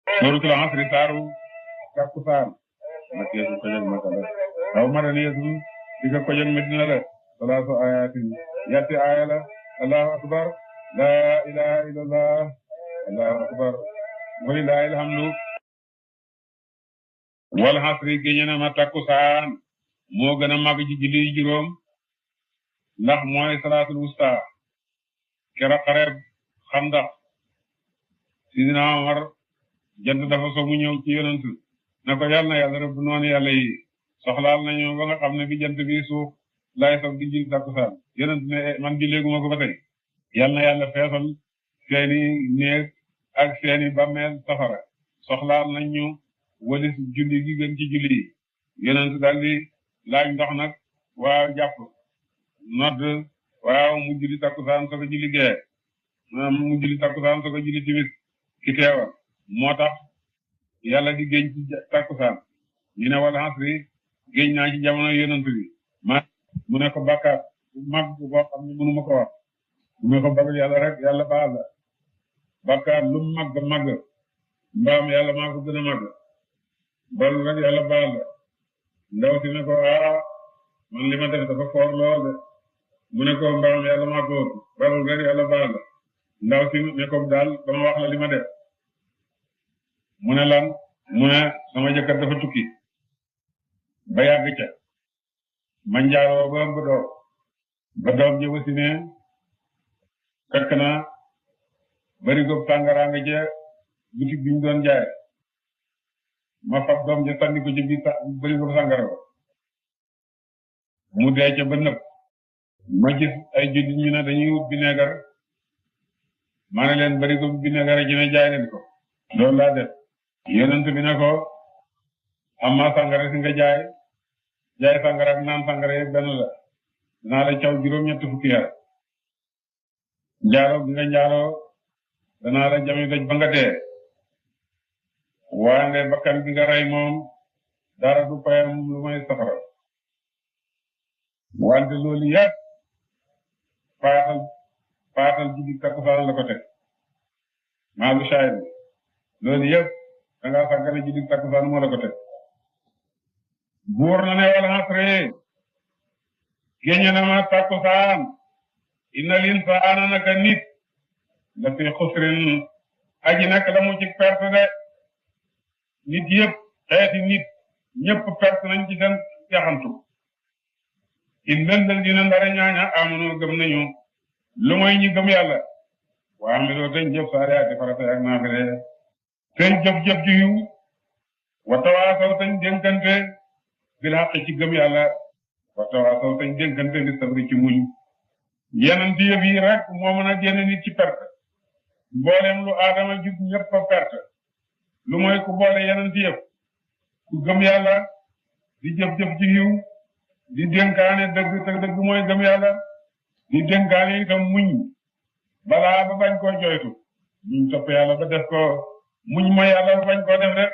suratul asri saaru takkusaan makiyatun ko jag Makka la aw madaniyatun diga ko jag Medina la salaasu ayatin yatti aya la allahu akbar la ilaha illallah allahu akbar walillahi alhamdu wal asri géñena ma takkusaan moo gën a màgg ci julli juróom ndax mooy salaatul wusta kera xareb Xandaq Sidina Omar jant dafa so mu ñëw ci yonent na ko yàlla na yàlla rëbb noonu yàlla yi soxlaal nañu ba nga xam ne bi jant bi suuf laay soog di julli takkusaan yonent ne man julleeguma ko ba tey yàlla na yàlla feesal seeni néeg ak seeni bàmmeel safara soxlaal nañu walis julli gi gën ci julli yi yonent daldi laaj ndox nag waaw jàpp nodd waaw mu julli takkusaan soog a julli gee mu julli takkusaan soog a julli timis ki teewal moo tax yàlla di géñ ci takkusaan ñu ne wal asri géñ naa ci jamono yonent bi mu ne ko bàkkaat bu mag boo xam ne mënuma ko wax mu ne ko balul yàlla rek yàlla baal la bàkkaat lu mag mag mbaam yàlla maa ko gën a mag balul rek yàlla baal la ndaw si ne ko man li ma def dafa foor lool de mu ne ko mbaam yàlla maa ko balul rek yàlla baal la ndaw si ne ko daal dama wax la li ma def mu ne lan mu ne sama jëkkër dafa tukki ba yàgg ca ma njaaloo ba doom ji wasi ne fekk na bari góob sàngara nga ca boutique bi ñu doon jaay ma fab doom ji sànni ko ci biir bari góob sàngara ba mu dee ca ba nëb ma gis ay jullit ñu ne dañuy wut vinaigre ma ne leen bari góob vinaigre ji ne jaay leen ko loolu laa def yonent bi ne ko amma sàngara si nga jaay sàngara ak naan sàngara yëpp benn la dinaa la caw juróom-ñetti fukki yar njaaloo gi nga njaaloo danaa la jami doj ba nga dee waande bakkan bi nga rey moom dara du payam lu may safara wante loolu yëpp paatal jigi takkusaan la ko teg maa lu shaayir loolu yëpp dangaa sàggane jigi takkusaan moo la ko teg buur na ne wal asri géñe na ma takkusaan innal insaana naka nit la fi xusrin aji nak la mu ci perte de nit yëpp xeeti nit ñëpp perte nañ ci seen yaxantu illal ladina ndara ñaaña amanu gëm nañu lu mooy ñi gëm yàlla waa amiloo teñ jëf saalihaati farata ak naafile teñ jëf-jëf ju yiw wa tawaasaw teñ dénkante bil haqq ci gëm yàlla wa tawaasaw teñ dénkante bi sabri ci muñ yeneen yëf yi rek moo mën a génne nit ci perte mboolem lu aadama jub ñëpp a perte lu mooy ku boole yeneen yëf ku gëm yàlla di jëf-jëf ci yiw di dénkaane dëgg te dëgg mooy gëm yàlla di dénkaane itam muñ balaa ba bañ koo joytu muñ topp yàlla ba def ko muñ mooy yàlla ba bañ koo def rek